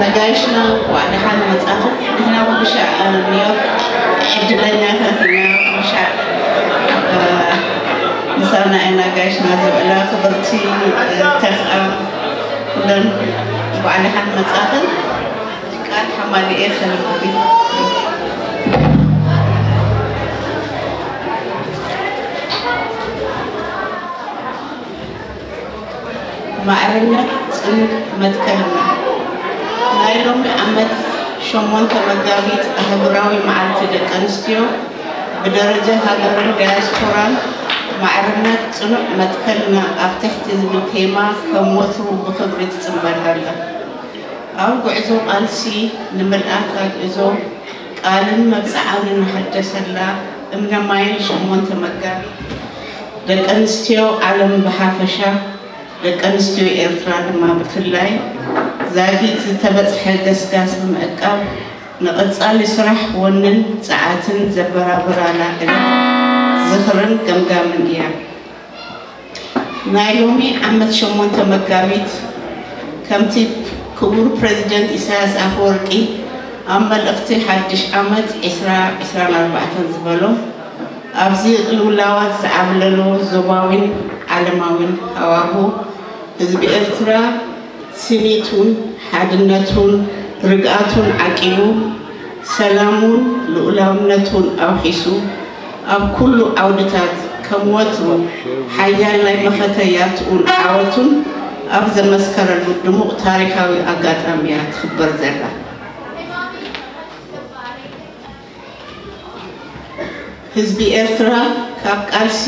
ነጋይሽና እንኳዕ ደሓን መጻኹም። ንሕና ኩሉ ሻዕ ኒውዮርክ ዕድለኛታት ኢና። ኩሉ ሻዕ ምሳና ኢና ጋይሽና ዝብዕላ ክብርቲ ተኽኣ ኩለን እንኳዕ ደሓን መጻኽን። ቃል ሓማሊኤ ከልቢ ማዕርነት ጽኑዕ መትከልና። ናይ ሎሚ ዓመት ሸሞንተ መጋቢት ኣህጉራዊ መዓልቲ ደቂ ኣንስትዮ ብደረጃ ሃገርን ዳያስፖራን ማዕርነት ጽኑዕ መትከልና ኣብ ትሕቲ ዝብል ቴማ ከም ወትሩ ብኽብሪ ትጽንበል ኣላ። ኣብ ጉዕዞ ቃልሲ ንምልኣት ኣግእዞ ቃልን መብጽዓን እንሕደሰላ እምነ ማይል ሸሞንተ መጋቢት ደቂ ኣንስትዮ ዓለም ብሓፈሻ ደቂ ኣንስትዮ ኤርትራ ድማ ብፍላይ ዛጊት ዝተበጽሐ ገስጋስ ብምዕቃብ ንቐጻሊ ስራሕ ወንን ጸዓትን ዘበራብራላ ዕለት ዝኽርን ገምጋምን እያ። ናይ ሎሚ ዓመት ሸሞንተ መጋቢት ከምቲ ክቡር ፕረዚደንት ኢሳያስ ኣፈወርቂ ኣብ መልእኽቲ ሓድሽ ዓመት ዕስራ ዕስራን ኣርባዕተን ዝበሎ ኣብዚ ቅልውላዋት ዝዓብለሎ ዞባዊን ዓለማዊን ሃዋሁ ህዝቢ ኤርትራ ስኒቱን ሓድነቱን ርግኣቱን ዓቂቡ ሰላሙን ልኡላውነቱን ኣውሒሱ ኣብ ኩሉ ዓውድታት ከም ወትሩ ሓያል ናይ መኸተ ያትኡን ዓወቱን ኣብ ዘመስከረሉ ድሙቕ ታሪኻዊ ኣጋጣሚ እያ ትኽበር ዘላ። ህዝቢ ኤርትራ ካብ ቃልሲ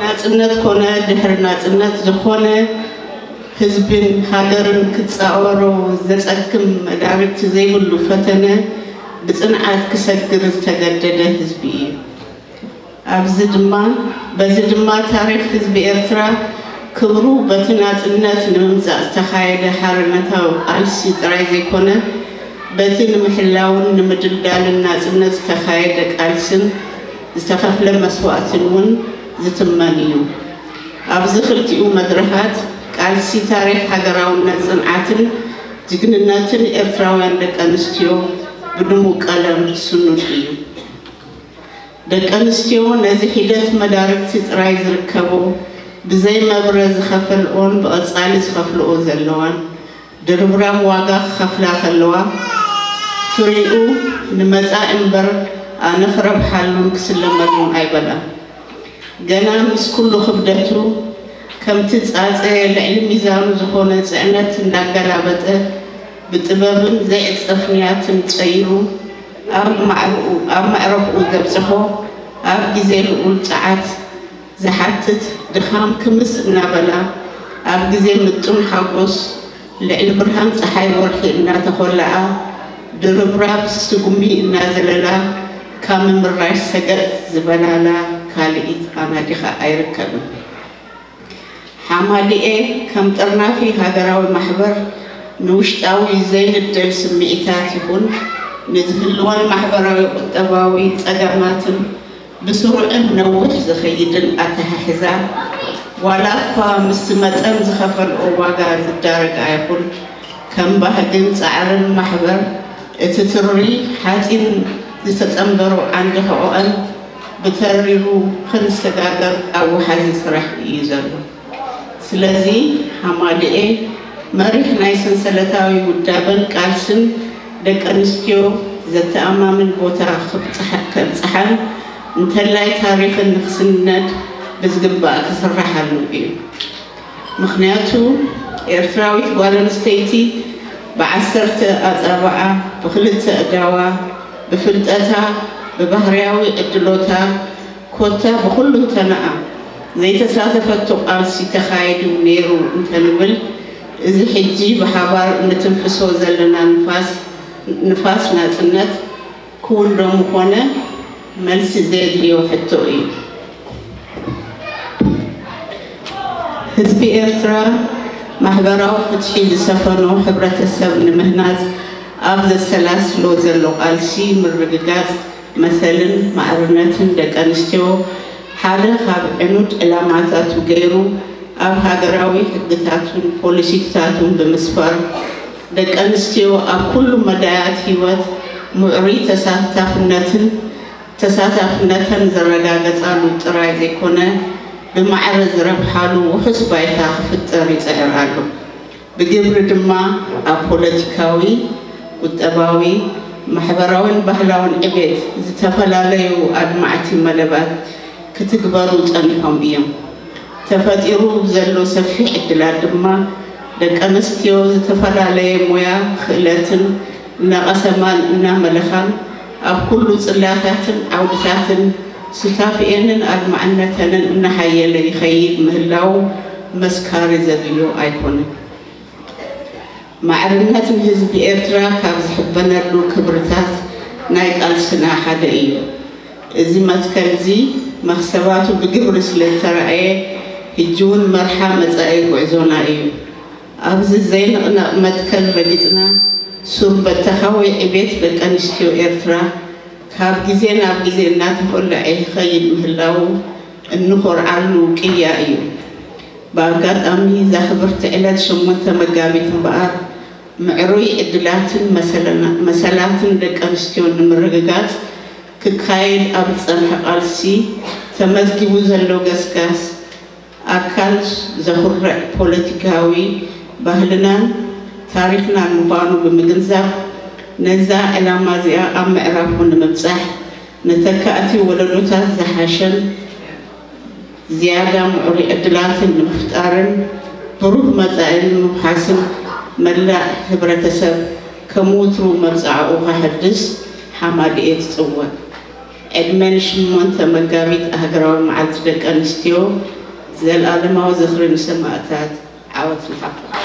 ናጽነት ኮነ ድሕሪ ናጽነት ዝኾነ ህዝብን ሃገርን ክጻወሮ ዘጸግም መዳርግቲ ዘይብሉ ፈተነ ብጽንዓት ክሰግር ዝተገደደ ህዝቢ እዩ። ኣብዚ ድማ በዚ ድማ ታሪኽ ህዝቢ ኤርትራ ክብሩ በቲ ናጽነት ንምምጻእ ዝተኻየደ ሓርነታዊ ቃልሲ ጥራይ ዘይኮነ በቲ ንምሕላውን ንምድልዳልን ናጽነት ዝተኻየደ ቃልስን ዝተኸፍለ መስዋእትን እውን ዝትመን እዩ። ኣብዚ ክልቲኡ መድረኻት ቃልሲ ታሪኽ ሃገራውነት ጽንዓትን ጅግንነትን ኤርትራውያን ደቂ ኣንስትዮ ብድሙቕ ቀለም ስኑድ እዩ። ደቂ ኣንስትዮ ነዚ ሒደት መዳርግቲ ጥራይ ዝርከቦ ብዘይ መብረ ዝኸፈልኦን ብቐጻሊ ዝኸፍልኦ ዘለዋን ድርብራብ ዋጋ ክኸፍላ ከለዋ ፍሪኡ ንመጻኢ እምበር ኣነ ክረብሓሉን ክስለመሉን ኣይበላን። ገና ምስ ኩሉ ክብደቱ ከምቲ ጻጸ ልዕሊ ሚዛኑ ዝኾነ ጽዕነት እንዳገላበጠ ብጥበብን ዘይዕጸፍ ንያትን ጸይሩ ኣብ ማዕረኡ ኣብ መዕረፍኡ ዘብጽሖ ኣብ ግዜ ልኡል ጸዓት ዝሓትት ድኻም ክምስ እናበላ ኣብ ግዜ ምጡን ሓጎስ ልዕሊ ብርሃን ጸሓይ ወርሒ እናተኾለኣ ድርብራብ ስጉሚ እናዘለላ ካብ ምምራሽ ሰገጥ ዝበላላ ካልኢት ኣናዲኻ ኣይርከብን። ሓማዲኤ ከም ጠርናፊ ሃገራዊ ማሕበር ንውሽጣዊ ዘይንደል ስምዒታት ይኹን ንዝህልወን ማሕበራዊ ቁጠባዊ ጸገማትን ብስሩዕን ነዊሕ ዝኸይድን ኣተሓሕዛ ዋላ እኳ ምስቲ መጠን ዝኸፈልኦ ዋጋ ዝዳረግ ኣይኹን ከም ባህግን ጻዕርን ማሕበር እቲ ትሪ ሓጺን ዝተጸንበሩ ዓንዲ ሕቖኣን ብተሪሩ ክንሰጋገር ኣብ ወሓዚ ስራሕ እዩ ዘሎ። ስለዚ ሓማድኤ መሪሕ ናይ ሰንሰለታዊ ውዳበን ቃልስን ደቂ ኣንስትዮ ዘተኣማምን ቦታ ከብጽሓን እንተላይ ታሪኽን ንክስነድ ብዝግባእ ክስራሓሉ እዩ። ምኽንያቱ ኤርትራዊት ጓል ኣንስተይቲ ብዓሰርተ ኣጻብዓ ብክልተ እዳዋ ብፍልጠታ ብባህርያዊ ዕድሎታ ኮታ ብኹሉንተናኣ ዘይተሳተፈቶ ቃልሲ ተኻይዱ ነይሩ እንተንብል እዚ ሕጂ ብሓባር እንትንፍሶ ዘለና ንፋስ ንፋስ ናጽነት ክውንዶ ምኾነ መልሲ ዘየድልዮ ሕቶ እዩ። ህዝቢ ኤርትራ ማሕበራዊ ፍትሒ ዝሰፈኖ ሕብረተሰብ ንምህናጽ ኣብ ዘሰላስሎ ዘሎ ቃልሲ ምርግጋጽ መሰልን ማዕርነትን ደቂ ኣንስትዮ ሓደ ካብ ዕኑድ ዕላማታቱ ገይሩ ኣብ ሃገራዊ ሕግታቱን ፖሊሲታቱን ብምስፋር ደቂ ኣንስትዮ ኣብ ኩሉ መዳያት ህይወት ምዕሩይ ተሳታፍነትን ተሳታፍነተን ዘረጋገጻሉ ጥራይ ዘይኮነ፣ ብማዕረ ዝረብሓሉ ውሑስ ባይታ ክፍጠር ይጽዕር ኣሎ። ብግብሪ ድማ ኣብ ፖለቲካዊ፣ ቁጠባዊ፣ ማሕበራውን ባህላውን ዕቤት ዝተፈላለዩ ኣድማዕቲ መደባት ክትግበሩ ጸኒሖም እዮም። ተፈጢሩ ዘሎ ሰፊሕ ዕድላት ድማ ደቂ ኣንስትዮ ዝተፈላለየ ሞያ ክእለትን እናቐሰማን እናመለኻን ኣብ ኩሉ ጽላታትን ዓውድታትን ሱታፌኤንን ኣድማዕነተንን እናሓየለ ይኸይድ ምህላዉ መስካሪ ዘድልዮ ኣይኮነን። ማዕርነት ንህዝቢ ኤርትራ ካብ ዝሕበነሉ ክብርታት ናይ ቃልስና ሓደ እዩ። እዚ መትከል እዚ መኽሰባቱ ብግብሪ ስለ ዝተራእየ፣ ሕጂ እውን መርሓ መጻኢ ጉዕዞና እዩ። ኣብዚ ዘይንቕነቕ መትከል ረጊጽና፣ ሱር በተኻዊ ዕቤት ደቂ ኣንስትዮ ኤርትራ ካብ ግዜ ናብ ግዜ እናተኾልዐ ይኸይድ ምህላዉ እንኾርዓሉ ቅያ እዩ። ብኣጋጣሚ እዛ ክብርቲ ዕለት ሸሞንተ መጋቢት እምበኣር፣ ምዕሩይ ዕድላትን መሰላትን ደቂ ኣንስትዮ ንምርግጋጽ ክካየድ ኣብ ዝጸንሐ ቃልሲ ተመዝጊቡ ዘሎ ገስጋስ ኣካል ዘኹርዕ ፖለቲካዊ ባህልናን ታሪኽናን ምዃኑ ብምግንዛብ፣ ነዛ ዕላማ እዚኣ ኣብ ምዕራፉ ንምብጻሕ፣ ንተካእቲ ወለዶታት ዝሓሸን ዝያዳ ምዕሩይ ዕድላትን ንምፍጣርን ብሩህ መጻኢ ንምውሓስን፣ መላእ ህብረተሰብ ከም ወትሩ መብጽዓኡ ከሐድስ ሓማድኤ ትጽውዕ። ዕድመ ንሽሞንተ መጋቢት ኣህግራዊ መዓልቲ ደቂ ኣንስትዮ። ዘልኣለማዊ ዝኽሪ ንሰማእታት። ዓወት ንሓፋሽ።